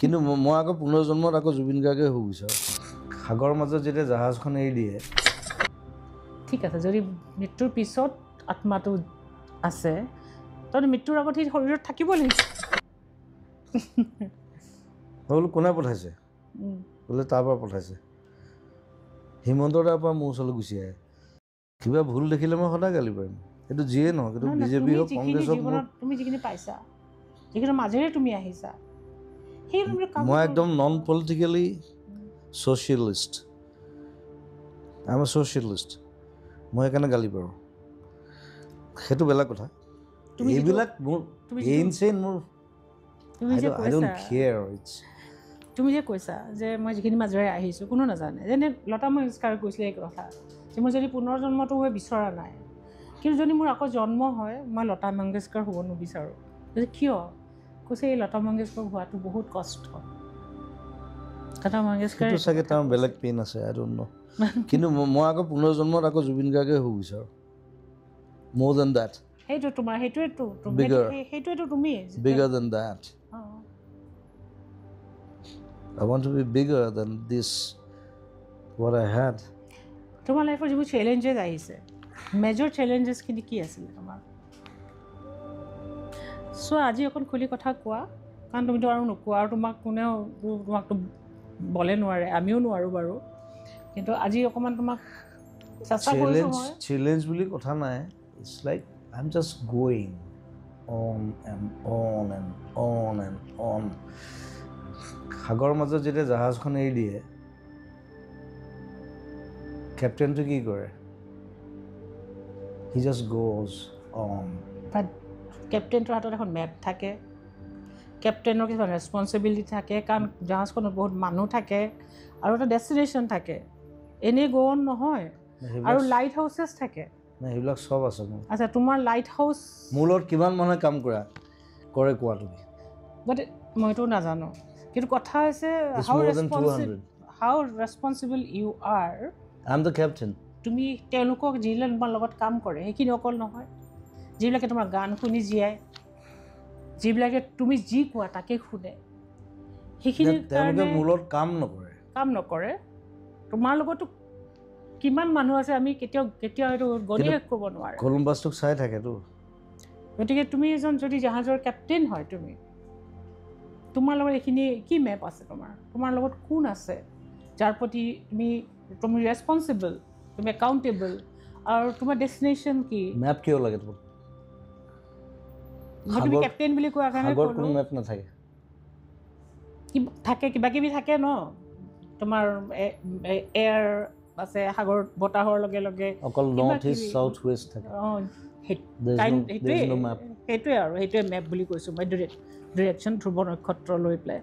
কিন্তু মই আকৌ পুনৰ্জন্মত আকৌ জুবিন গাৰ্গে হ'ব বিচাৰোঁ। সাগৰৰ মাজত যেতিয়া জাহাজখন এৰি দিয়ে, ঠিক আছে, যদি মৃত্যুৰ পিছত আত্মাটো আছে, তই মৃত্যুৰ আগত সেই শৰীৰত থাকিব লাগিব। মই বোলো কোনে পঠাইছে? বোলে তাৰ পৰা পঠাইছে। হিমন্ত দাৰ পৰা মোৰ ওচৰলৈ গুচি আহে। কিবা ভুল দেখিলে মই সদায় গালি পাৰিম, সেইটো যিয়ে নহওক, সেইটো বিজেপি হওক, কংগ্ৰেছ হওক। তুমি যিখিনি পাইছা, যিখিনি মাজেৰে তুমি আহিছা, সেই মই একদম non politically socialist, I am a socialist. মই সেইকাৰণে গালি পাৰোঁ, সেইটো বেলেগ কথা। এইবিলাক মোৰ এইন চেইন মোৰ আই don't care. It's তুমি যে কৈছা যে মই যিখিনি মাজেৰে আহিছোঁ কোনো নাজানে, যেনে লতা মংগেশকাৰ কৈছিলে এই কথা যে মই যদি পুনৰ্জন্মটো হৈ বিচৰা নাই, কিন্তু যদি মোৰ আকৌ জন্ম হয় মই লতা মংগেশকাৰ হ'ব নিবিচাৰোঁ। কিয়? কৈছে এই লতা মংগেশকাৰ হোৱাটো বহুত কষ্ট। লতা মংগেশকাৰ চাগে তেওঁৰ বেলেগ পেইন আছে, আই don't ন'। কিন্তু মই আকৌ পুনৰ্জন্মত আকৌ জুবিন গাৰ্গে হ'ব বিচাৰোঁ, মোৰ then that. সেইটো তোমাৰ সেইটোৱেতো সেইটোৱেতো তুমি bigger than that. I want to be bigger than this, what I had. তোমাৰ লাইফৰ যিবোৰ চেলেঞ্জেছ আহিছে, মেজৰ চেলেঞ্জেছখিনি কি আছিলে তোমাৰ? চ' আজি অকণ খুলি কথা কোৱা, কাৰণ তুমিতো আৰু নোকোৱা, আৰু তোমাক কোনেও তোমাকতো বলে নোৱাৰে, আমিও নোৱাৰোঁ বাৰু, কিন্তু আজি অকণমান তোমাক চেষ্টা কৰিছোঁ মই। চেলেঞ্জ বুলি কথা নাই, it's like I am just going on and on and on and on. সাগৰৰ মাজত যেতিয়া জাহাজখন এৰি দিয়ে, কেপ্টেইনটো কি কৰে? He just goes on. বাট কেপ্টেইনটোৰ হাতত এখন মেপ থাকে, কেপ্টেইনৰ কিছুমান ৰেচপনচিবিলিটি থাকে, কাৰণ জাহাজখনত বহুত মানুহ থাকে আৰু এটা ডেষ্টিনেশ্যন থাকে, এনেই গ' অন নহয়। আৰু লাইট হাউচেছ থাকে। সেইবিলাক চব আছে মোৰ। আচ্ছা, তোমাৰ লাইট হাউচ মোৰ লগত কিমান মানুহে কাম কৰে কোৱা তুমি? বাট মইতো নাজানো, কিন্তু কথা হৈছে how responsible you are. I am the captain. তুমি তেওঁলোকক যিবিলাক তোমাৰ লগত কাম কৰে সেইখিনি অকল নহয়, যিবিলাকে তোমাৰ গান শুনি জীয়াই, যিবিলাকে তুমি যি কোৱা তাকে শুনে, সেইখিনি তেওঁলোকে মোৰ লগত কাম নকৰে, কাম নকৰে। তোমাৰ লগতো কিমান মানুহ আছে আমি কেতিয়াও কেতিয়াও সেইটো গণি শেষ কৰিব নোৱাৰোঁ। কলম্বাছটোক চাই থাকেতো। গতিকে তুমি এজন যদি জাহাজৰ কেপ্টেইন হয়, তুমি তোমাৰ লগত এইখিনি কি মেপ আছে, তোমাৰ লগত কোন আছে যাৰ প্ৰতি তুমি তুমি ৰেচপনচিবল, তুমি একাউণ্টেবল, আৰু তোমাৰ ডেষ্টিনেশ্যন কি? মেপ কিয় লাগে তোমাক? তুমি কেপ্টেইন বুলি কোৱাৰ কাৰণে কোনো মেপ নাথাকে। থাকে, কিবা কিবি থাকে ন, তোমাৰ এয়াৰ আছে, সাগৰ বতাহৰ লগে লগে অকল নৰ্থ ইষ্ট সাউথ ৱেষ্ট থাকে। অঁ, সেইটোৱে আৰু সেইটোৱে মেপ বুলি কৈছোঁ মই, ডিৰেকশ্যন ধ্ৰুৱ নক্ষত্ৰ লৈ পেলাই।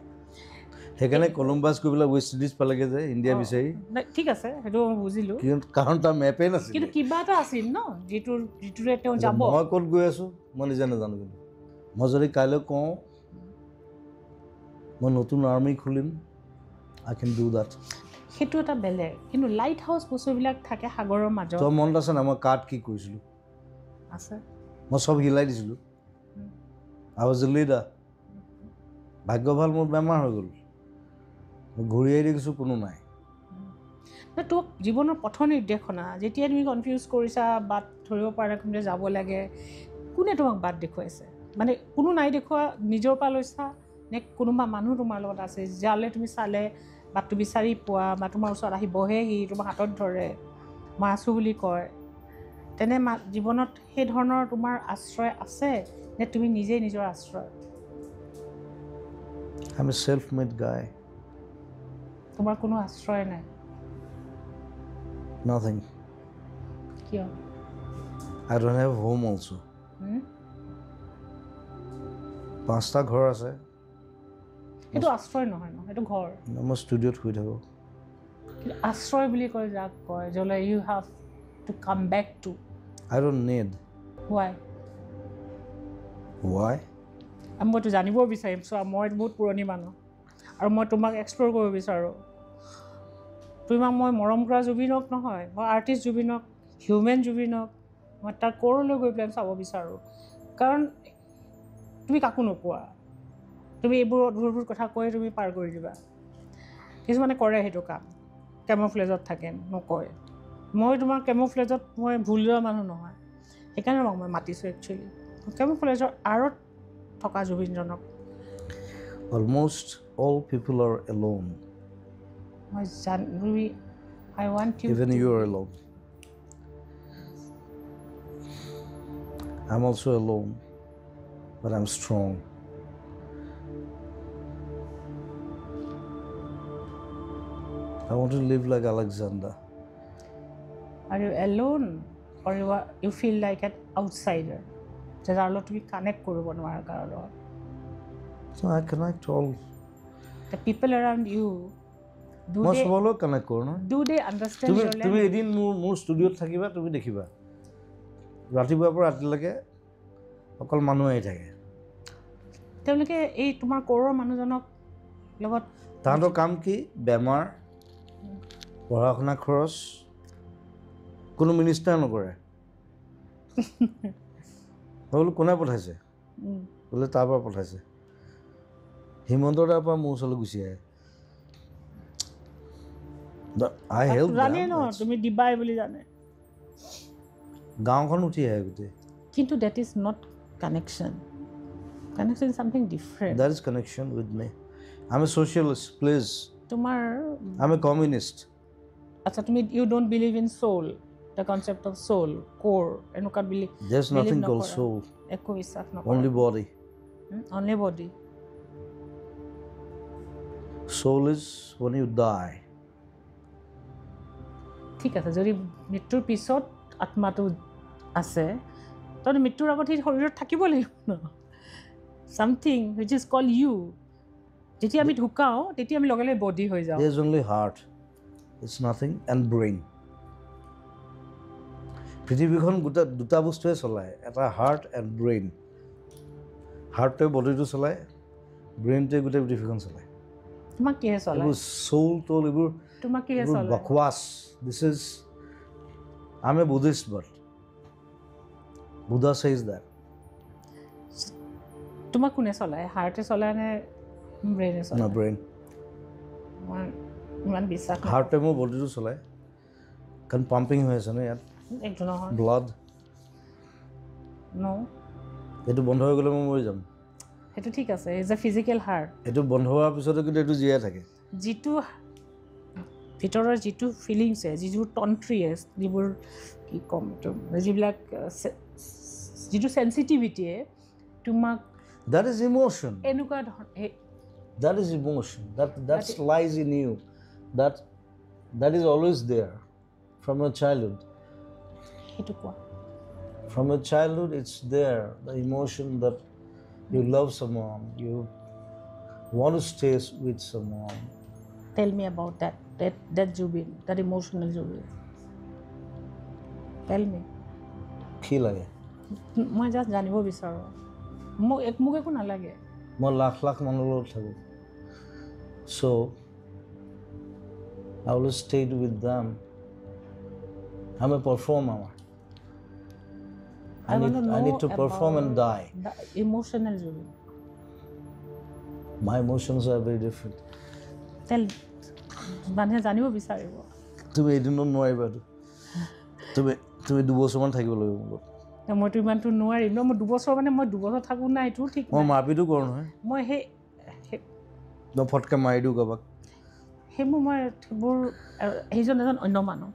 সেইকাৰণে কলম্বাছ গৈ পেলাই ৱেষ্ট ইণ্ডিজ পালেগৈ যে ইণ্ডিয়া বিচাৰি। ঠিক আছে, সেইটো মই বুজিলোঁ, কাৰণ তাৰ মেপেই নাছিল, কিন্তু কিবা এটা আছিল ন যিটোৰে তেওঁ যাব। মই ক'ত গৈ আছোঁ মই নিজে নাজানো, কিন্তু মই যদি কাইলৈ কওঁ মই নতুন আৰ্মি খুলিম, আই কেন do that. সেইটো এটা বেলেগ, কিন্তু লাইট হাউচ বস্তুবিলাক থাকে সাগৰৰ মাজত। তোৰ মনত আছে না মই কাৰ্ড কি কৰিছিলোঁ? আছে, মই চব হিলাই দিছিলোঁ। আই ৱাজ এ লিডাৰ। ভাগ্য ভাল মোৰ বেমাৰ হৈ গ'ল, ঘূৰি আহি দেখিছোঁ কোনো নাই। তোমাক জীৱনৰ পথ নিৰ্দেশনা, যেতিয়া তুমি কনফিউজ কৰিছা, বাট ধৰিব পৰা কোনে যাব লাগে, কোনে তোমাক বাট দেখুৱাইছে? মানে কোনো নাই দেখুওৱা, নিজৰ পৰা লৈছা নে কোনোবা মানুহ তোমাৰ লগত আছে যালৈ তুমি চালে বাটটো বিচাৰি পোৱা, বা তোমাৰ ওচৰত আহি বহেহি, তোমাক হাতত ধৰে, মই আছোঁ বুলি কয়? তেনে জীৱনত সেই ধৰণৰ তোমাৰ আশ্ৰয় আছে নে তুমি নিজেই নিজৰ আশ্ৰয়? I am a self made guy. তোমাৰ কোনো আশ্ৰয় নাই? নাথিং। কিয়? I don't have home also. 5টা ঘৰ আছে। সেইটো আশ্ৰয় নহয় ন, সেইটো ঘৰ। মই ষ্টুডিঅ'ত শুই থাকোঁ। কিন্তু আশ্ৰয় বুলি কয় যাক কয়, য'লে you have to come back to. I don't need. Why? Why? মইতো জানিব বিচাৰিম। চোৱা, মই বহুত পুৰণি মানুহ আৰু মই তোমাক এক্সপ্ল'ৰ কৰিব বিচাৰোঁ। তোমাক মই মৰম কৰা জুবিনক নহয়, মই আৰ্টিষ্ট জুবিনক, হিউমেন জুবিনক মই তাৰ ক'ৰলৈ গৈ পেলাই চাব বিচাৰোঁ। কাৰণ তুমি কাকো নোকোৱা, তুমি এইবোৰ অদ্ভুত কথা কৈ তুমি পাৰ কৰি দিবা। কিছুমানে কৰে সেইটো কাম, কেম'ফ্লেজত থাকে, নকয়। মই তোমাৰ কেম'ফ্লেজত মই ভুল যোৱা মানুহ নহয়, সেইকাৰণে তোমাক মই মাতিছোঁ। একচুৱেলি কেম'ফ্লেজৰ আঁৰত থকা জুবিনজনক। Almost all people are alone. মই জান, I want you. Even you are alone. I'm also alone, but I'm strong. I want to live like Alexander. Are you alone or you feel like an outsider? যাৰ লগত তুমি connect কৰিব নোৱাৰা কাৰো লগত? So I connect all. The people around you, do মই they চবৰ লগত কানেক্ট কৰোঁ নহয়। do they understand তুমি your তুমি language? এদিন মোৰ ষ্টুডিঅ'ত থাকিবা, তুমি দেখিবা ৰাতিপুৱাৰ পৰা ৰাতিলৈকে অকল মানুহ আহি থাকে। তেওঁলোকে এই তোমাৰ ক'ৰৰ মানুহজনক লগত তাহাঁতৰ কাম কি? বেমাৰ, পঢ়া শুনা খৰচ, কোনো মিনিষ্টাৰ নকৰে। মই বোলো কোনে পঠাইছে? বোলে তাৰ পৰা পঠাইছে। হিমন্ত দাৰ পৰা মোৰ ওচৰলৈ গুচি আহে। I help. জানে ন তুমি দিবাই বুলি জানে। গাঁওখন উঠি আহে গোটেই। কিন্তু that is not connection. Connection is something different. That is connection with me. I am a socialist, please. তোমাৰ I am a communist. আচ্ছা, তুমি you don't believe in soul, the concept of soul, core, এনেকুৱা believe There is nothing called নকৰা। soul, একো বিশ্বাস নকৰা। only body. Only body. Soul is when you die. ঠিক আছে, যদি মৃত্যুৰ পিছত আত্মাটো আছে, তই মৃত্যুৰ আগত সেই শৰীৰত থাকিব লাগিব ন। Something which is call you. যেতিয়া আমি ঢুকাওঁ তেতিয়া আমি লগে লগে বডি হৈ যাওঁ। There is only heart. It's nothing, and brain. পৃথিৱীখন গোটা দুটা বস্তুৱে চলায়, এটা হাৰ্ট এণ্ড ব্ৰেইন। হাৰ্টটোৱে বডিটো চলায়, ব্ৰেইনটোৱে গোটেই পৃথিৱীখন চলায়। তোমাক কিহে চলায়? এইবোৰ চৌল তৌল এইবোৰ তোমাক কিহে এইবোৰ চলায়? বকৱাছ। This is, I am a Buddhist, but Buddha says that. তোমাক কোনে চলায়? হাৰ্টে চলায় নে ব্ৰেইনে না, চলায়? ব্ৰেইন। মই ইমান বিশ্বাস নকৰোঁ। হাৰ্টে মোৰ বডিটো চলায়, কাৰণ পাম্পিং হৈ আছে ন ইয়াত এইটো নহয়। ব্লাড। ন, এইটো বন্ধ হৈ গ'লে মই মৰি যাম। সেইটো ঠিক আছে, is a physical heart. এইটো বন্ধ হোৱাৰ পিছতো কিন্তু এইটো জীয়াই থাকে। যিটো ভিতৰৰ যিটো ফিলিংছে, যিবোৰ তন্ত্ৰীয়ে, যিবোৰ কি ক'ম এইটো, যিবিলাক যিটো চেঞ্চিটিভিটিয়ে তোমাক That is emotion. এনেকুৱা ধৰণৰ That is emotion. That lies in you. That is always there from your childhood. সেইটো কোৱা। From your childhood, it's there. The emotion that you love someone, you want to stay with someone. Tell me about that Zubeen, that emotional Zubeen. Tell me. কি লাগে? মই just জানিব বিচাৰোঁ। মোক একো নালাগে। মই লাখ লাখ মানুহৰ লগত থাকোঁ। So, I always stayed with them. I'm a performer. I need to perform and die. The emotional Zubeen. My emotions are very different. Tell, মানুহে জানিব বিচাৰিব। তুমি এদিনত নোৱাৰিবা এইটো। তুমি দুবছৰমান থাকিব লাগিব মোৰ লগত। মইতো ইমানটো নোৱাৰিম ন। মই দুবছৰ মানে মই দুবছৰ থাকোঁ নাই, এইটোও ঠিক মই নাই। মাৰপিটো কৰোঁ নহয়। মই সেই মই ফটকৈ মাৰি দিওঁ কাৰোবাক। সেইবোৰ মই সেইবোৰ সেইজন এজন অন্য মানুহ।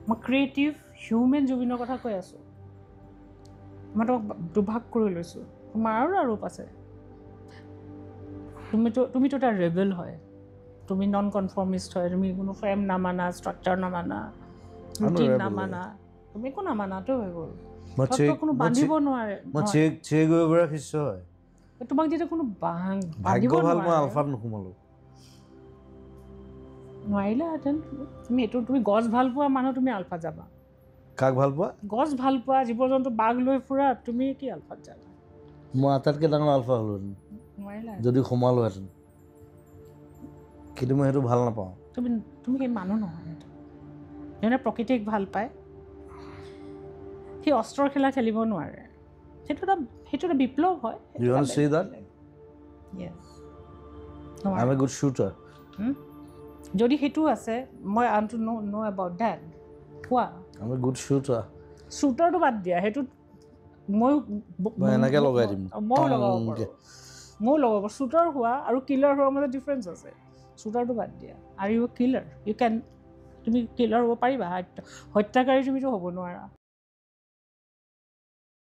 মই ক্ৰিয়েটিভ হিউমেন জুবিনৰ কথা কৈ আছোঁ। মই তোমাক দুভাগ কৰি লৈছোঁ। তোমাৰ আৰু এটা ৰূপ আছে। তুমিতো এটা ৰেবেল হয়, তুমি নন কনফৰ্মিষ্ট হয়, তুমি কোনো ফ্ৰেম নামানা, ষ্ট্ৰাকচাৰ নামানা, ৰুটিন নামানা, তুমি একো নামানাটো হৈ গ'ল। কোনো বান্ধিব নোৱাৰে। মই চে গৈ শিষ্য হয়। তোমাক যেতিয়া কোনো ভাগ্য ভাল মই আলফাত নোসোমালো। নোৱাৰিলাহেঁতেন তুমি এইটো। তুমি গছ ভাল পোৱা মানুহ, তুমি আলফাত যাবা। কাক ভাল পোৱা? গছ ভাল পোৱা, জীৱ জন্তু বাঘ লৈ ফুৰা, তুমি কি আলফাত যাবা? মই আটাইতকৈ ডাঙৰ আলফা হ'লোহেঁতেন নোৱাৰিলা যদি সোমালোহেঁতেন, কিন্তু মই সেইটো ভাল নাপাওঁ। তুমি তুমি সেই মানুহ নহয়। সেইটো যোনে প্ৰকৃতিক ভাল পায় সি অস্ত্ৰৰ খেলা খেলিব নোৱাৰে। সেইটো এটা বিপ্লৱ হয়। I am a good shooter. যদি সেইটো আছে, মই want to know about that. কোৱা। I am a good shooter. শ্বুটাৰটো বাদ দিয়া, সেইটোত ময়ো মই এনেকে লগাই দিম। ময়ো লগাব টংকে। পাৰোঁ, ময়ো লগাব পাৰোঁ। শ্বুটাৰ হোৱা আৰু কিলাৰ হোৱাৰ মাজত ডিফাৰেঞ্চ আছে। শ্বুটাৰটো বাদ দিয়া, are you killer? You can, তুমি কিলাৰ হ'ব পাৰিবা? হত্যাকাৰী তুমিতো হ'ব নোৱাৰা।